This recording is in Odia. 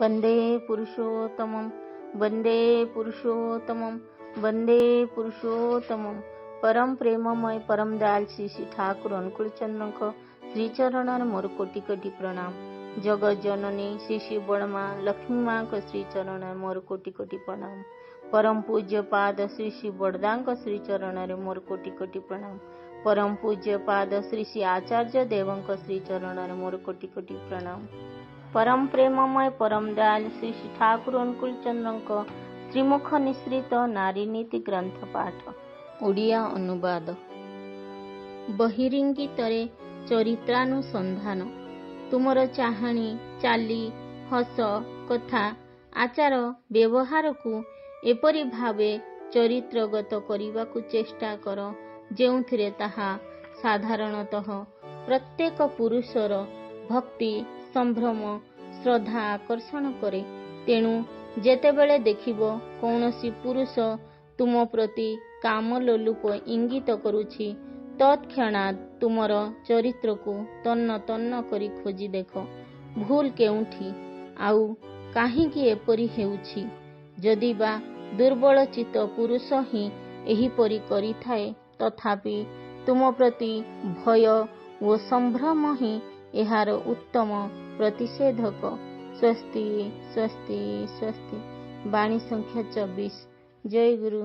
ବନ୍ଦେ ପୁରୁଷୋତ୍ତମମ୍, ବନ୍ଦେ ପୁରୁଷୋତ୍ତମମ୍, ବନ୍ଦେ ପୁରୁଷୋତ୍ତମମ୍। ପରମ ପ୍ରେମମୟ ପରମ ଦୟାଲ ଶ୍ରୀ ଶ୍ରୀ ଠାକୁର ଅନୁକୂଳ ଚନ୍ଦ୍ରଙ୍କ ଶ୍ରୀଚରଣରେ ମୋର କୋଟି କୋଟି ପ୍ରଣାମ। ଜଗତ ଜନନୀ ଶ୍ରୀ ଶ୍ରୀ ବଡ଼ମା ଲକ୍ଷ୍ମୀ ମାଙ୍କ ଶ୍ରୀଚରଣରେ ମୋର କୋଟି କୋଟି ପ୍ରଣାମ। ପରମ ପୂଜ୍ୟ ପାଦ ଶ୍ରୀ ଶ୍ରୀ ବଡ଼ଦାଙ୍କ ଶ୍ରୀଚରଣରେ ମୋର କୋଟି କୋଟି ପ୍ରଣାମ। ପରମ ପୂଜ୍ୟ ପାଦ ଶ୍ରୀ ଶ୍ରୀ ଆଚାର୍ଯ୍ୟ ଦେବଙ୍କ ଶ୍ରୀଚରଣରେ ମୋର କୋଟି କୋଟି ପ୍ରଣାମ। ପରମ ପ୍ରେମମୟ ପରମ ଦୟାଲ ଶ୍ରୀ ଶ୍ରୀ ଠାକୁର ଅନୁକୂଳ ଚନ୍ଦ୍ରଙ୍କ ଶ୍ରୀମୁଖ ନିଃସୃତ ନାରୀ ନୀତି ଗ୍ରନ୍ଥ ପାଠ ଓଡ଼ିଆ ଅନୁବାଦ। ବହିରିଙ୍ଗିତରେ ଚରିତ୍ରାନୁସନ୍ଧାନ। ତୁମର ଚାହାଣି, ଚାଲି, ହସ, କଥା, ଆଚାର ବ୍ୟବହାରକୁ ଏପରି ଭାବେ ଚରିତ୍ରଗତ କରିବାକୁ ଚେଷ୍ଟା କର, ଯେଉଁଥିରେ ତାହା ସାଧାରଣତଃ ପ୍ରତ୍ୟେକ ପୁରୁଷର ଭକ୍ତି, ସମ୍ଭ୍ରମ, ଶ୍ରଦ୍ଧା ଆକର୍ଷଣ କରେ। ତେଣୁ ଯେତେବେଳେ ଦେଖିବ କୌଣସି ପୁରୁଷ ତୁମ ପ୍ରତି କାମଲୋଲୁପ ଇଙ୍ଗିତ କରୁଛି, ତତ୍କ୍ଷଣାତ୍ ତୁମର ଚରିତ୍ରକୁ ତନ୍ନ ତନ୍ନ କରି ଖୋଜି ଦେଖ, ଭୁଲ କେଉଁଠି, ଆଉ କାହିଁକି ଏପରି ହେଉଛି। ଯଦି ବା ଦୁର୍ବଳଚିତ୍ତ ପୁରୁଷ ହିଁ ଏହିପରି କରିଥାଏ, ତଥାପି ତୁମ ପ୍ରତି ଭୟ ଓ ସମ୍ଭ୍ରମ ହିଁ ଏହାର ଉତ୍ତମ ପ୍ରତିଷେଧକ। ସ୍ୱସ୍ତି, ସ୍ୱସ୍ତି, ସ୍ୱସ୍ତି। ବାଣୀ ସଂଖ୍ୟା 24। ଜୟ ଗୁରୁ।